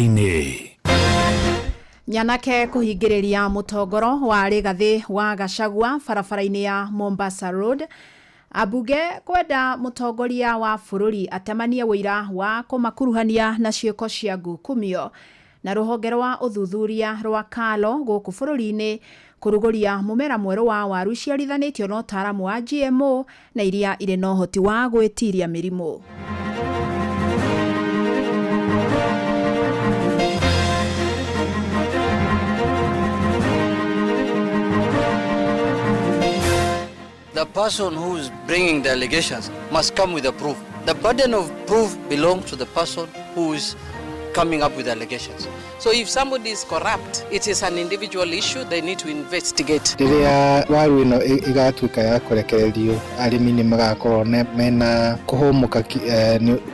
Barabara-inĩ. Nyanake kũhingĩrĩria mũtongoro wa Rigathĩ wa Gachagua barabara-inĩ ya Mombasa Road. Ambunge kwenda mũtongoria wa bũrũri atemanie ũira wa kũmakuruhania na ciĩko cia ngukumio. Na rũhonge rwa ũthuthuria rwa Kalo gũkũ bũrũri-inĩ kũrugũria mũmera mwerũ wa waru ciarithanĩtio na ũtaaramu wa GMO na iria irĩ na ũhoti wa gwĩtiria mĩrimũ. The person who is bringing the allegations must come with a proof. The burden of proof belongs to the person who is coming up with the allegations. So if somebody is corrupt, it is an individual issue, they need to investigate. Rĩrĩa waru ĩno ĩgatuĩka ya kũrekererio, arĩmi nĩ magakorwo mena kũhũmũka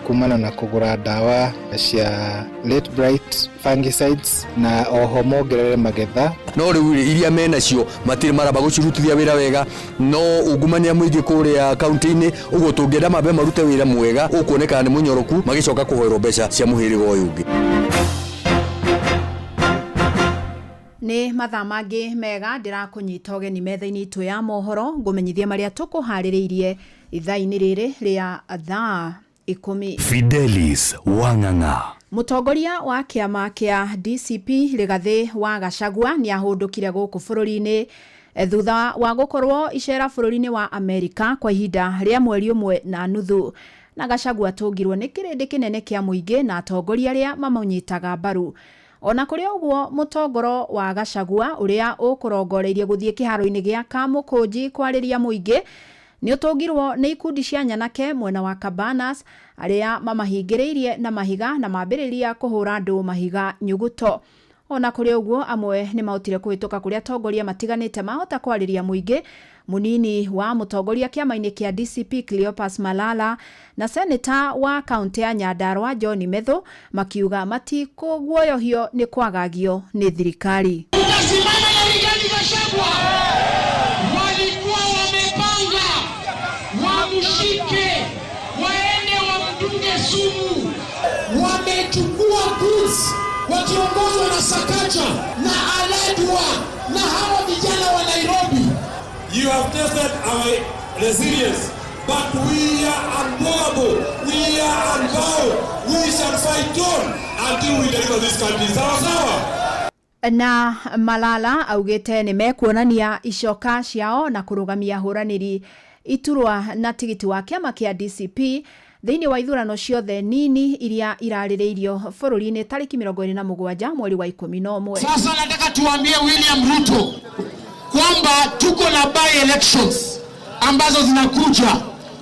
kumana na kũgũra ndawa cia late blight fungicides na oho mongerere magetha. No rĩu rĩ, iria menacio matirĩ maramba gũcirutithia wĩra wega, no ungumania mũingĩ kũrĩa kaunti-inĩ, ũguo tũngĩenda mambe marute wĩra mwega ũkuonekana nĩ mũnyoroku, magĩcoka kũhoerwo mbeca cia mũhĩrĩga ũyũ ũngĩ. Nĩ mathaa mangĩ mega ndĩrakũnyita ũgeni metha-inĩ itũ ya mohoro, ngũmenyithie marĩa tũkũharĩrĩirie ithaa-inĩ rĩrĩ rĩa thaa 10. Fidelis Wang'ang'a. Mũtongoria wa kĩama kĩa DCP Rigathĩ wa Gachagua nĩ ahũndũkire gũkũ bũrũri-inĩ thutha wa gũkorwo icera bũrũri-inĩ wa Amerika kwa ihinda rĩa mweri ũmwe na nuthu. Na Gachagua atũngirwo nĩ kĩrĩndĩ kĩnene kĩa mũingĩ na atongoria arĩa mamũnyitaga mbaru. Ona kũrĩ ũguo, mũtongoro wa Gachagua ũrĩa ũkũrongoreirie gũthiĩ kĩharo-inĩ gĩa Kamũkũnji kwarĩria mũingĩ nĩ ũtũngirwo nĩ ikundi cia nyanake mwena wa Cabanas arĩa mamahingĩrĩirie na mahiga na mambĩrĩria kũhũra andũ mahiga nyuguto. Ona kũrĩ ũguo, amwe nĩ mahotire kũhĩtũka kũrĩa atongoria matiganĩte mahota kwarĩria mũingĩ. Mũnini wa mũtongoria kĩama-inĩ kĩa DCP Cleopas Malala na seneta wa kaunti ya Nyandarua John Methu makiuga matikũguoyohio nĩ kwagagio nĩ thirikari. Tutasimama na Rigathi Gachagua. Walikuwa wamepanga wamshike, waende wamdunge sumu. Wamechukua goods wakiongozwa na Sakaja na Aladwa na hawa vijana wa Nairobi. You have tested our resilience, but we are unmovable, we are unbound. We shall fight on until we deliver this country. Sawa sawa. Na Malala augĩte nĩ mekuonania icoka ciao na kũrũgamia hũranĩri iturwa na tigiti wa kĩama kĩa DCP thĩinĩ wa ithurano ciothe nini iria irarĩrĩirio bũrũri-inĩ tarĩki 27 mweri wa 11. Sasa nataka tuambie William Ruto kwamba tuko na by elections ambazo zinakuja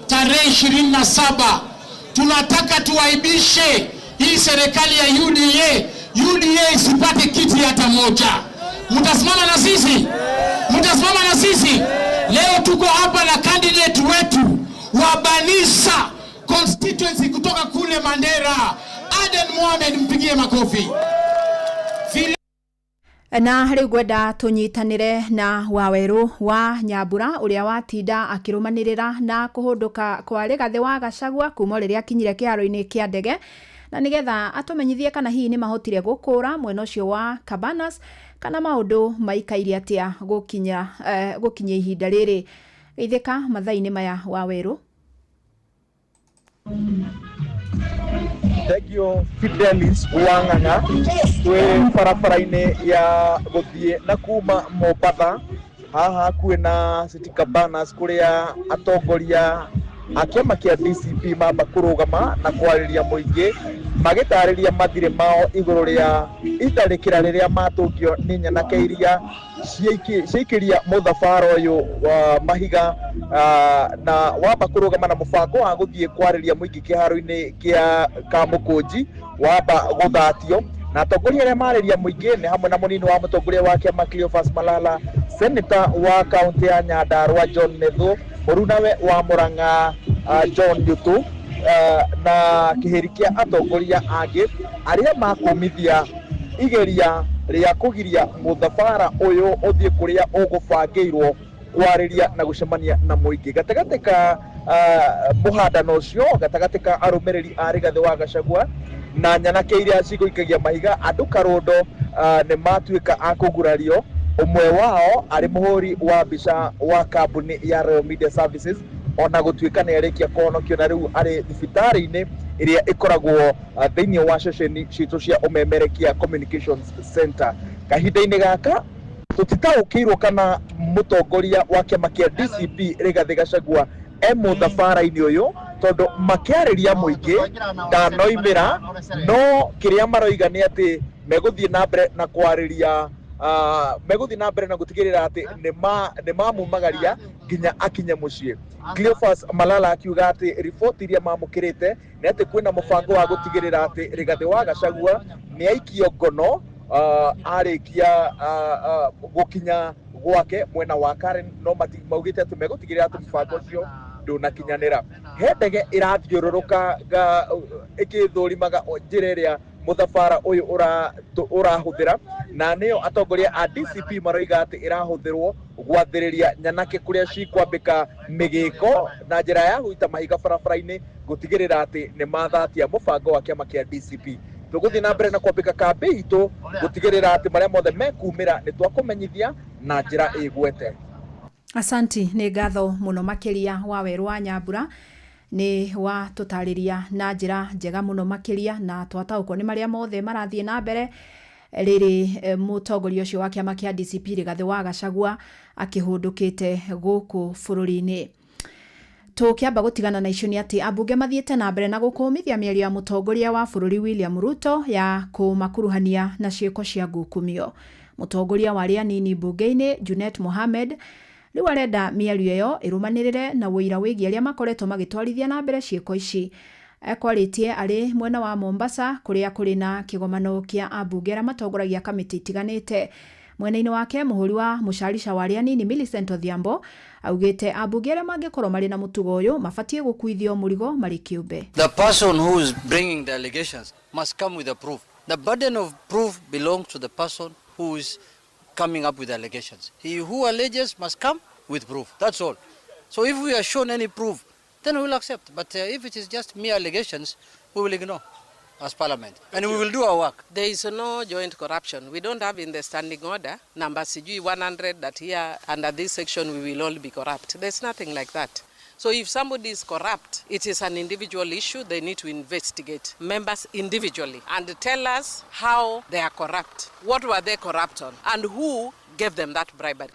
tarehe 27. Tunataka tuaibishe hii serikali ya UDA. UDA isipate kiti hata moja. Mtasimama na sisi? Mtasimama na sisi? Leo tuko hapa na candidate wetu wa Banisa constituency kutoka kule Mandera, Aden Mohamed, mpigie makofi. Na rĩu ngwenda tũnyitanĩre na Wawerũ wa Nyambura ũrĩa watinda akĩrũmanĩrĩra na kũhũndũka kwa Rigathĩ wa Gachagua kuma rĩrĩa akinyire kĩharo-inĩ kĩa ndege, na nĩgetha atũmenyithie kana hihi nĩ mahotire gũkũra mwena ũcio wa Cabanas kana maũndũ maikaire atĩa gũkinya ihinda rĩrĩ. Geithĩka mathaa-inĩ maya, Wawerũ. Thank you, Fidelis Wang'ang'a. Twĩ barabara-inĩ ya gũthiĩ na kuma Mombatha, haha hakuhĩ na City Cabanas, kũrĩa atongoria a kĩama kĩa DCP mamba kũrũgama na kwarĩria mũingĩ magĩtarĩria mathirĩ mao igũrũ rĩa itharĩkĩra rĩrĩa matũngio nĩ nyanake iria ciaikĩria mũthabara ũyũ wa mahiga, na wamba kũrũgama na mũbango wa gũthiĩ kwarĩria mũingĩ kĩharo-inĩ kĩa Kamũkũnji wamba gũthatio. Na atongoria arĩa marĩria mũingĩ nĩ hamwe na mũnini wa mũtongoria wa kĩama Cleophas Malala, senator wa kaunti ya Nyandarua John Methu, mũrunawe wa Murang'a John Nyutu, na kĩhĩri kĩa atongoria angĩ arĩa makũmithia igeria rĩa kũgiria mũthabara ũyũ ũthiĩ kũrĩa ũgũbangĩirwo kwarĩria na gũcemania na mũingĩ. Gatagatĩ ka mũhandano ũcio, gatagatĩ ka arũmĩrĩri a Rigathĩ wa Gachagua Na nyanake iria cigũikagia mahiga andũ Karũndo nĩ matuĩka a kũgurario, ũmwe wao arĩ mũhũri wa mbica wa kambuni ya Royal Media Services, ona gũtuĩka nĩ arĩkia kũhonokio na rĩu arĩ thibitarĩ-inĩ ĩrĩa ĩkoragwo thĩinĩ wa ceceni citũ cia ũmemerekia Communications Center. Kahinda-inĩ gaka tũtitaũkĩirwo kana mũtongoria wa kĩama kĩa DCP Rigathĩ Gachagua e mũthabara-inĩ ũyũ, tondũ makĩarĩria mũingĩ ndanoimĩra, no kĩrĩa maroiga nĩ atĩ megũthiĩ na mbere na kwarĩria, megũthiĩ na mbere na gũtigĩrĩra atĩ nĩ mamumagaria nginya akinye mũciĩ. Cleophas Malala akiuga atĩ riboti iria mamũkĩrĩte nĩ atĩ kwĩna mũbango wa gũtigĩrĩra atĩ Rigathĩ wa Gachagua nĩ aikio ngono arĩkia gũkinya gwake mwena wa Karen, no maugĩte atĩ megũtigĩrĩra atĩ mũbango ũcio ndũnakinyanĩra. He ndege ĩrathiũrũrũka ĩkĩthũrimaga njĩra ĩrĩa mũthabara ũyũ ũrahũthĩra, na nĩyo atongoria a DCP maroiga atĩ ĩrahũthĩrwo gwathĩrĩria nyanake kũrĩa cikwambĩka mĩgĩko na njĩra ya gũita mahiga barabara-inĩ gũtigĩrĩra atĩ nĩ mathatia mũbango wa kĩama kĩa DCP. Tũgũthiĩ na mbere na kwambĩka kambĩ itũ gũtigĩrĩra atĩ marĩa mothe mekumĩra nĩ twakũmenyithia na njĩra ĩgwete. Asanti, nĩ ngatho mũno makĩria wa Werũ wa Nyambura nĩ wa tũtarĩria na njĩra njega mũno makĩria, na twataũkwo nĩ marĩa mothe marathiĩ na mbere rĩrĩ mũtongoria ũcio wa kĩama kĩa DCP Rigathĩ wa Gachagua akĩhũndũkĩte gũkũ bũrũri-inĩ. Tũkĩamba gũtigana na icio nĩ atĩ ambunge mathiĩte na mbere na gũkũmithia mĩario ya mũtongoria wa bũrũri William Ruto ya kũmakuruhania na ciĩko cia ngukumio. Mũtongoria wa arĩa anini mbunge-inĩ Junet Mohamed rĩu arenda mĩario ĩyo ĩrũmanĩrĩre na ũira wĩgiĩ arĩa makoretwo magĩtwarithia na mbere ciĩko ici. Ekwarĩtie arĩ mwena wa Mombasa kũrĩa kũrĩ na kĩgomano kĩa ambunge arĩa matongoragia kamĩtĩ itiganĩte. Mwena-inĩ wake mũhũri wa mũcarica wa arĩa anini Millicent Odhiambo augĩte ambunge arĩa mangĩkorwo marĩ na mũtugo ũyũ mabatiĩ gũkuithio mũrigo marĩ kĩũmbe. The person who is bringing the allegations must come with the proof. The burden of proof belongs to the person who is coming up with the allegations. He who alleges must come with proof. That's all. So if we are shown any proof, then we will accept. But if it is just mere allegations, we will ignore as parliament. And we will do our work. There is no joint corruption. We don't have in the standing order number CG 100 that here under this section we will all be corrupt. There's nothing like that. So if somebody is corrupt, it is an individual issue. They need to investigate members individually and tell us how they are corrupt. What were they corrupt on? And who gave them that bribery?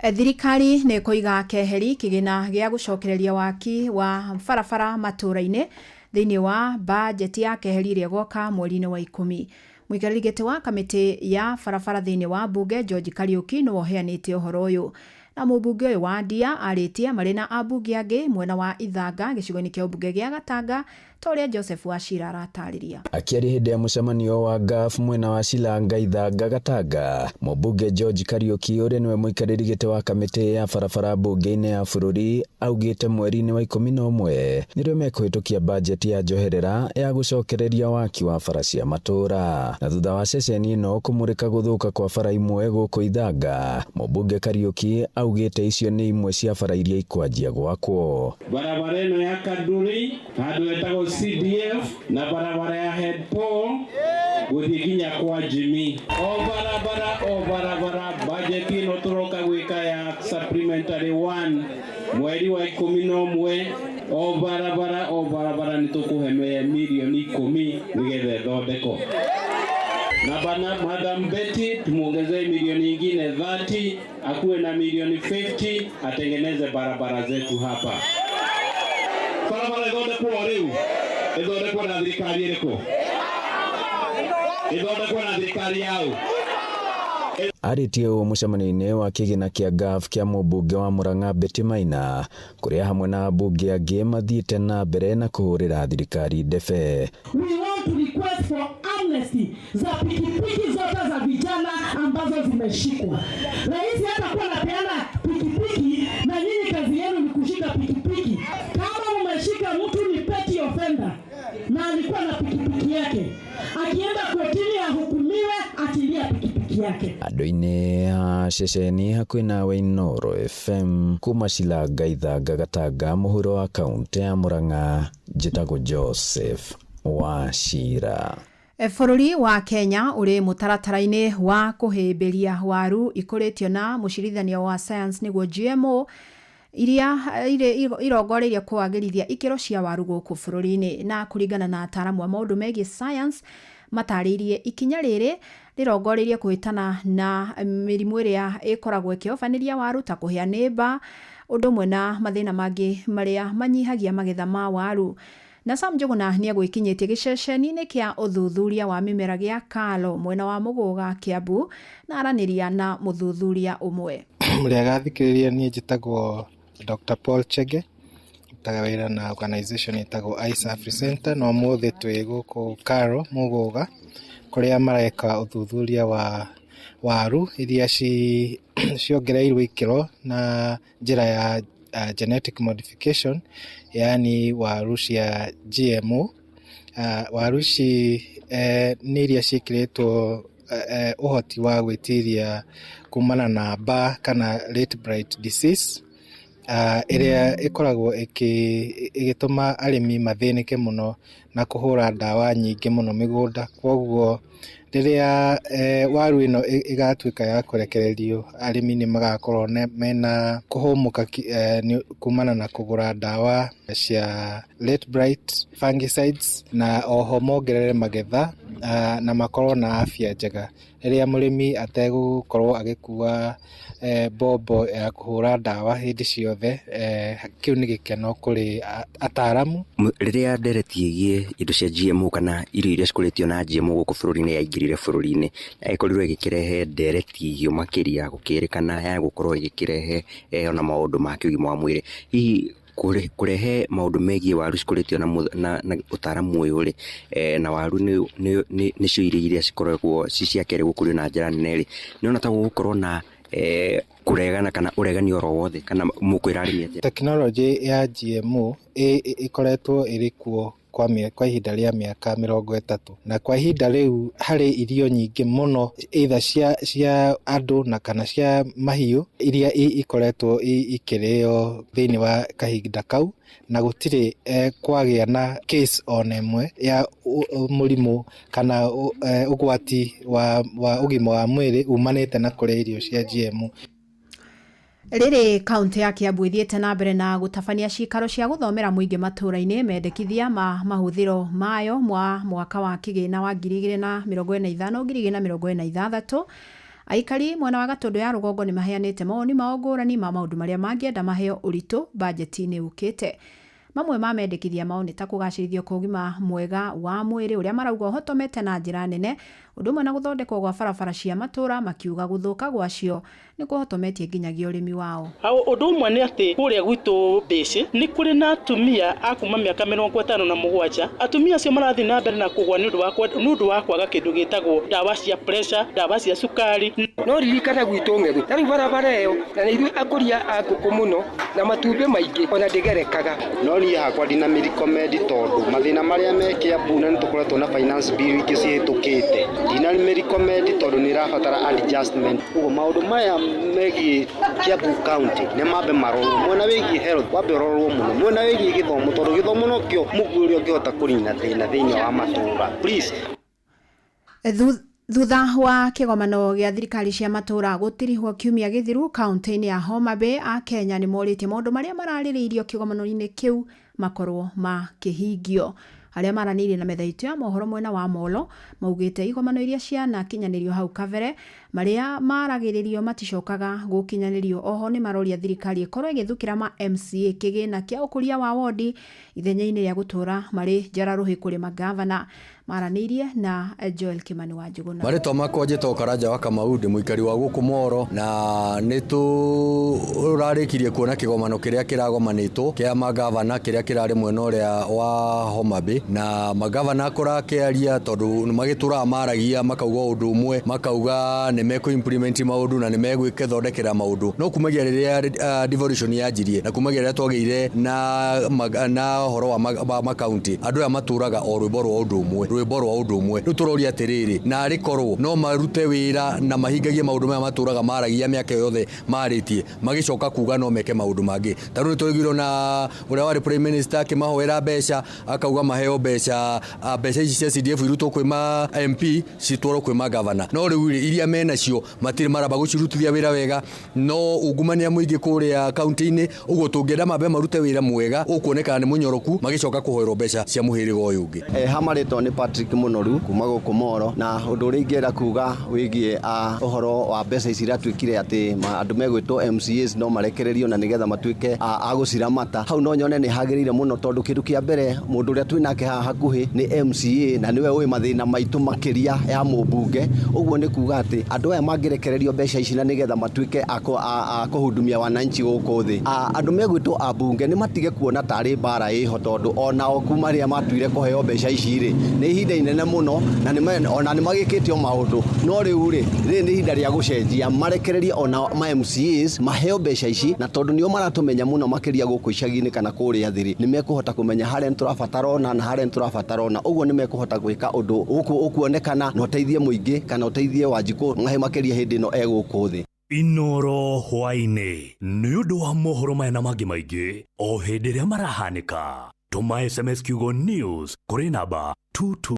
Thirikari nĩ ĩkũiga keheri kĩgĩna gĩa gũcokereria waki wa barabara matũũra-inĩ thĩinĩ wa bajeti ya keheri ĩrĩa ĩgoka mweri-inĩ wa 10. Mũikarĩri gĩtĩ wa kamĩtĩ ya barabara thĩinĩ wa mbunge George Kariuki nĩwe ũheanĩte ũhoro ũyũ. Na mũmbunge ũyũ wa Ndia arĩtie marĩ na ambunge angĩ mwena wa Ithanga gĩcigo-inĩ kĩa ũmbunge gĩa Gatanga ta ũrĩa Joseph Wachira aratarĩria. Akĩaria hĩndĩ ya mũcemanio wa GAF mwena wa Shilanga Ithanga Gatanga, mũmbunge George Kariuki ũrĩa nĩwe mũikarĩri gĩtĩ wa kamĩtĩ ya barabara mbunge-inĩ ya bũrũri augĩte mweri-inĩ wa 11 nĩrĩo mekũhĩtũkia bajeti ya njoherera ya gũcokereria waki wa bara cia matũũra. Na thutha wa ceceni ĩno kũmũrĩka gũthũka kwa bara imwe gũkũ Ithanga, mũmbunge Kariuki augĩte icio nĩ imwe cia bara iria ikwanjia gwakwo. Barabara ĩno ya Kaduri handũ ĩtagwo CDF na barabara ya Head Paul gũthiĩ nginya kwa Jimmy. O barabara budget ĩno tũroka gwĩka ya supplementary 1 mweri wa 11 o barabara nĩ tũkũhe milioni 10 nĩgetha ĩthondekwo. Na bana Madam Betty tumuongezee milioni nyingine 30, akuwe na milioni 50 atengeneze barabara zetu hapa. Barabara ithondekwo riu ithondekwo na thirikari iriku? Ithondekwo na thirikari yao. Arĩtie ũũ mũcemanio-inĩ wa kĩgĩna kĩa GAF kĩa mũmbunge wa Murang'a Betty Maina kũrĩa hamwe na ambunge angĩ mathiĩte na mbere na kũhũrĩra thirikari ndebe. We want to request for amnesty za pikipiki zote za vijana ambazo zimeshikwa. Rais hatakuwa anapeana pikipiki na nyinyi kazi yenu ni kushika pikipiki. Kama umeshika mtu ni petty offender na alikuwa na pikipiki yake, akienda kotini ahukumiwe, achilia pikipiki yake. Andũ-inĩ a ceceni hakuhĩ nawe Inooro FM kuma Shilanga Ithanga Gatanga mũhuro wa kaũntĩ ya Murang'a, njĩtagwo Joseph Wachira. Bũrũri wa Kenya ũrĩ mũtaratara-inĩ wa kũhĩmbĩria waru ikũrĩtio na mũcirithanio wa science nĩguo GMO iria irongoreirie kwagĩrithia ikĩro cia waru gũkũ bũrũri-inĩ. Na kũringana na ataaramu a maũndũ megiĩ science, matarĩirie ikinya rĩrĩ rĩrongoreirie kũhĩtana na mĩrimũ ĩrĩa ĩkoragwo ĩkĩhobanĩria waru ta kũhĩa nĩ mbaa, ũndũ ũmwe na mathĩna mangĩ marĩa manyihagia magetha ma waru. Na Sam Njũgũna nĩ egwĩkinyĩtie gĩceceni-inĩ kĩa ũthuthuria wa mĩmera gĩa Kalo mwena wa Mũgũga, Kiambu, na aranĩria na mũthuthuria ũmwe. Mũrĩega thikĩrĩria, niĩ njĩtagwo Dr. Paul Chege, ndutaga wĩra na organization ĩtagwo ISAFRI Center, na ũmũthĩ twĩ gũkũ Karo Mũgũga kũrĩa mareka ũthuthuria wa waru iria ciongereirwo ikĩro na njĩra ya genetic modification, yaani waru cia GMO. Waru ici nĩ iria ciĩkĩrĩtwo ũhoti wa gwĩtiria kumana na mbaa kana late blight disease, ĩrĩa ĩkoragwo ĩgĩtũma arĩmi mathĩnĩke mũno na kũhũra ndawa nyingĩ mũno mĩgũnda. Koguo rĩrĩa waru ĩno ĩgatuĩka ya kũrekererio, arĩmi nĩ magakorwo mena kũhũmũka kumana na kũgũra ndawa cia late blight fungicides, na oho mongerere magetha na makorwo na afya njega. Rĩrĩa mũrĩmi ategũkorwo agĩkua mbombo ya kũhũra ndawa hĩndĩ ciothe, kĩu nĩ gĩkeno kũrĩ ataaramu. Rĩrĩa ndereti ĩgiĩ indo cia GMO kana irio iria cikũrĩtio na GMO gũkũ bũrũri-inĩ yaingĩrire bũrũri-inĩ, ĩkorirwo ĩgĩkĩrehe ndereti hiũ makĩria, gũkĩrĩkana ya gũkorwo ĩgĩkĩrehe ona maũndũ ma kĩũgima wa mwĩrĩ. Hihi kũrehe maũndũ megiĩ waru cikũrĩtio na ũtaaramu ũyũ rĩ, na waru nĩcio irio iria cikoragwo ci cia kerĩ gũkũrio na njĩra nene rĩ, nĩũrona ta gũgũkorwo na kũregana kana ũregani oro wothe, kana mũkwĩra arĩmi atĩa? Tekinoronjĩ ya GMO ĩkoretwo ĩrĩ kuo kwa ihinda rĩa mĩaka 30, na kwa ihinda rĩu harĩ irio nyingĩ mũno either cia andũ na kana cia mahiũ iria ikoretwo ikĩrĩo thĩinĩ wa kahinda kau, na gũtirĩ kwagĩa na case ona ĩmwe ya mũrimũ kana ũgwati wa ũgima wa mwĩrĩ umanĩte na kũrĩa irio cia GMO. Rĩrĩ kaunti ya Kiambu ĩthiĩte na mbere na gũtabania cikaro cia gũthomera mũingĩ matũũra-inĩ, mendekithia ma mahũthĩro mayo mwa mwaka wa kĩgĩna wa 2025 2026. Aikari mwena wa Gatũndũ ya rũgongo nĩ maheanĩte mawoni mao ngũrani ma maũndũ marĩa mangĩenda maheo ũritũ bajeti-inĩ ũkĩte. Mamwe ma mendekithia mao nĩ ta kũgacĩrithio kwa ũgima mwega wa mwĩrĩ ũrĩa marauga ũhotomete na njĩra nene, ũndũ ũmwe na gũthondekwo gwa barabara cia matũũra, makiuga gũthũka gwacio nĩ kũhotometie nginyagia ũrĩmi wao. Ũndũ ũmwe nĩ atĩ kũrĩa gwitũ Mbĩcĩ nĩ kũrĩ na atumia a kuma mĩaka 57. Atumia acio marathiĩ na mbere na kũgwa nĩ ũndũ wa kwaga kĩndũ gĩtagwo ndawa cia pressure, ndawa cia cukari. No ririkana gwitũ Ng'ethu na rĩu barabara ĩyo, na nĩ ithuĩ akũria a ngũkũ mũno na matumbĩ maingĩ ona ndĩgerekaga. No niĩ hakwa ndina mĩrikomendi tondũ mathĩna marĩa me Kiambu na nĩtũkoretwo na finance bill ingĩ cihĩtũkĩte, ndina mĩrikomendi tondũ nĩ ĩrabatara adjustment. Ũguo maũndũ maya megiĩ Kiambu County nĩ mambe marorwo, mwena wĩgiĩ health wambe ũrorwo mũno, mwena wĩgiĩ gĩthomo tondũ gĩthomo nokĩo mũguĩ ũrĩa ũngĩhota kũnina thĩna thĩinĩ wa matũũra. Please. Thutha wa kĩgomano gĩa thirikari cia matũũra gũtirihwo kiumia gĩthiru kaunti-inĩ ya Homa Bay, a Kenya nĩ morĩtie maũndũ marĩa mararĩrĩirio kĩgomano-inĩ kĩu makorwo makĩhingio. Arĩa maranĩirie na metha itũ ya mohoro mwena wa Molo maugĩte igomano iria cianakinyanĩrio hau kabere marĩa maragĩrĩrio maticokaga gũkinyanĩrio. Oho nĩ maroria thirikari ĩkorwo ĩgĩthukĩra ma MCA kĩgĩna kĩa ũkũria wa wondi ithenya-inĩ rĩa gũtũũra marĩ njara rũhĩ kũrĩ magavana. Maranĩirie na Joel Kimani wa Njũgũna. Marĩtwa makwa njĩtagwo Karanja wa Kamau, ndĩ mũikari wa gũkũ Moro, na nĩ tũrarĩkirie kuona kĩgomano kĩrĩa kĩragomanĩtwo kĩa magavana kĩrĩa kĩrarĩ mwena ũrĩa wa Homa Bay, na magavana kũrakĩaria tondũ magĩtũraga maragia makauga ũndũ ũmwe, makauga nĩ mekũ implement maũndũ na nĩ megwĩthondekera maũndũ, no kumagia rĩrĩa devolution yanjirie na kumagia rĩrĩa twagĩire na ũhoro wa makaunti, andũ aya matũraga o rwĩmbo rwa ũndũ ũmwe. Rwĩmbo rwa ũndũ ũmwe. Rĩu tũroria atĩrĩrĩ, narĩ korwo no marute wĩra na mahingagie maũndũ maya matũraga maragia mĩaka yothe marĩtie, magĩcoka kuga no meke maũndũ mangĩ. Ta rĩu nĩtũraiguire na ũrĩa warĩ prime minister akĩmahoera mbeca, akauga maheo mbeca, mbeca ici cia CDF irutwo kwĩ ma MP citwarwo kwĩ ma governor. No rĩu rĩ, iria menacio matirĩ maramba gũcirutithia wĩra wega, no ungumania mũingĩ kũrĩa kaunti-inĩ. Ũguo tũngĩenda mambe marute wĩra mwega ũkuonekana nĩ mũnyoroku, magĩcoka kũhoerwo mbeca cia mũhĩrĩga ũyũ ũngĩ. Ha marĩtwa nĩ Patrick Mũnoru kuma gũkũ Moro, na ũndũ ũrĩa ingĩenda kuga wĩgiĩ ũhoro wa mbeca ici iratuĩkire atĩ andũ megwĩtwo MCAs no marekererio na nĩgetha matuĩke a gũciramata. Hau no nyone nĩ hagĩrĩire mũno, tondũ kĩndũ kĩa mbere mũndũ ũrĩa twĩ nake haha hakuhĩ nĩ MCA na nĩwe ũĩ mathĩna maitũ makĩria ya mũmbunge. Ũguo nĩ kuga atĩ andũ aya mangĩrekererio mbeca ici na nĩgetha matuĩke a kũhudumia wananchi gũkũ thĩ, andũ megwĩtwo ambunge nĩ matige kuona tarĩ mbara ĩho, tondũ onao kuma rĩrĩa matuire kũheo mbeca ici rĩ, nĩ ihinda inene mũno na ona nĩ magĩkĩte o maũndũ. No rĩu rĩ, rĩrĩ nĩ ihinda rĩa gũcenjia, marekererie ona ma MCAs maheo mbeca ici, na tondũ nĩo maratũmenya mũno makĩria gũkũ icagi-inĩ kana kũrĩa thĩ rĩ, nĩ mekũhota kũmenya harĩa nĩ tũrabatara ona na harĩa nĩ tũrabatara ona. Ũguo nĩ mekũhota gwĩka ũndũ gũkũ ũkuonekana na ũteithie mũingĩ kana ũteithie Wanjikũ makĩria hĩndĩ ĩno e gũkũ thĩ. Inoro hwaĩ-inĩ nĩ ũndũ wa mohoro maya na mangĩ maingĩ o hĩndĩ ĩrĩa marahanĩka, tũma SMS kiugo news kũrĩ namba 22.